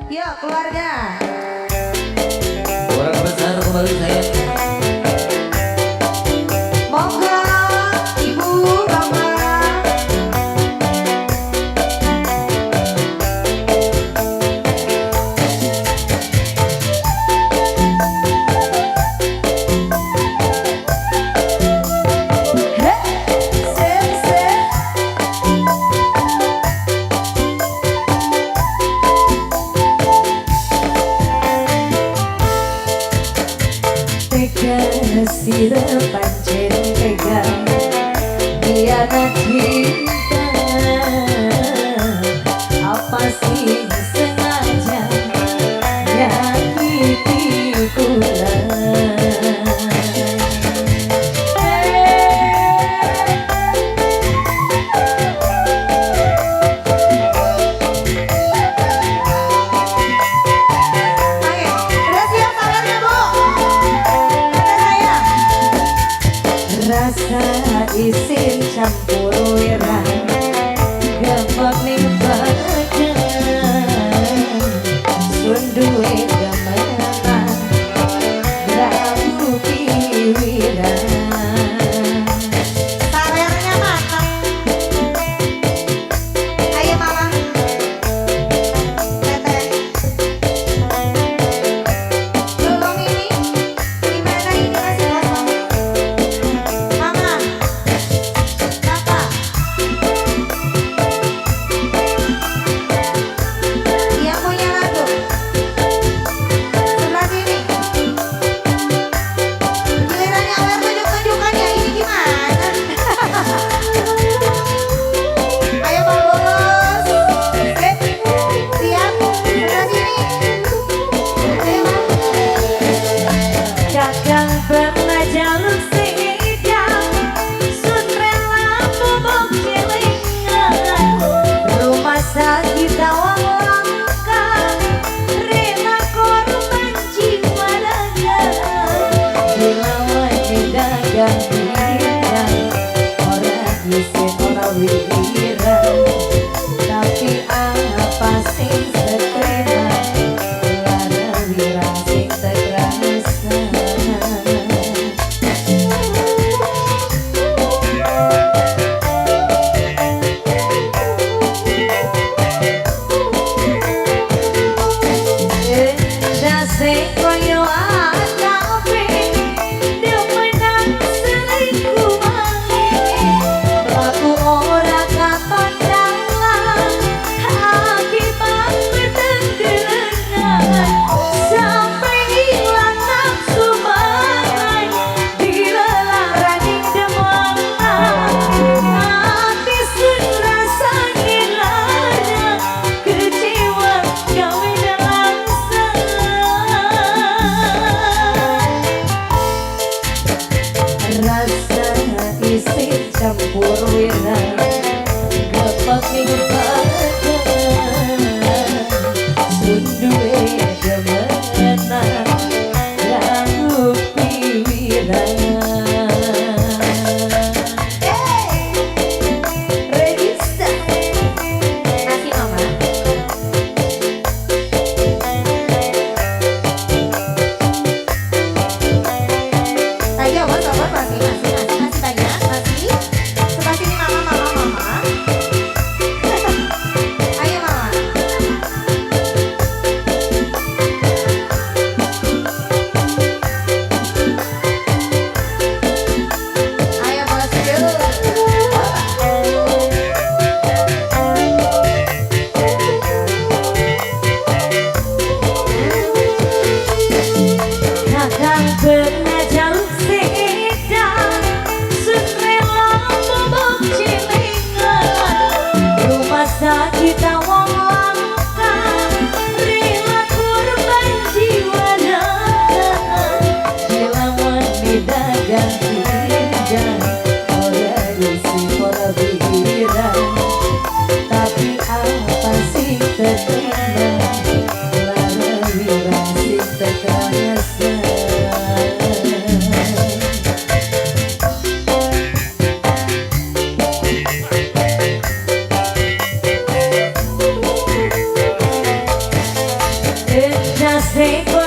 Yuk, keluarga. Orang besar kembali saya. Monggo, Ibu, Bapak. He, sip, sip. Tega sira pancen tega khianat cinta. Apa sih sengaja nyakiti kula? Oke, udah siap sabarnya, Bu? Ada saya. Rasa isin campur wirang gepek ning badan sun duwe demenan grabu piwirang. Sawernya matang. Ayo, Mama. Teteh. Tolong ini. Gimana ini masih kosong? Mama. Bapak. Yang punya lagu. Sebelah sini. Giliran nyawer tunjuk-tunjukkan ya, ini gimana? Ayo, Pak Bos. Sip. Siap. Sebelah sini. Ayo, Pak. Kakang pernah jaluk sidang sun rela bobok cilingan. Rumah sakit wong langka rela korban jiwa raga. Dilawani dagang bidang ora isin ora wirang. Tapi apa sing setrima lara wirang sing terasa? Endase koyo atape demenan selingkuh wae. Mlaku ora katon dalan akibat peteng delengan. Sampai ilang nafsu mangan dilelaraning demenan. Ati sun rasane lara kecewa gawe nelangsa. Rasa isin campur wirang gepek ning badan sun duwe demenan lagu piwirang. Regista. Masih, Mama. Ayo, bos, bos, masih, masih, masih, masih banyak, masih. Sebelah sini, Mama, Mama, Mama. Ayo, Mama. Ayo, bos, yuk. Kakang pernah jaluk sidang sun rela bobok cilingan. Rumah sakit wong langka rela korban jiwa raga. Dilawani dagang tinjang ora isin ora wirang. Tapi apa sing terima lara wirang sing terasa? Sing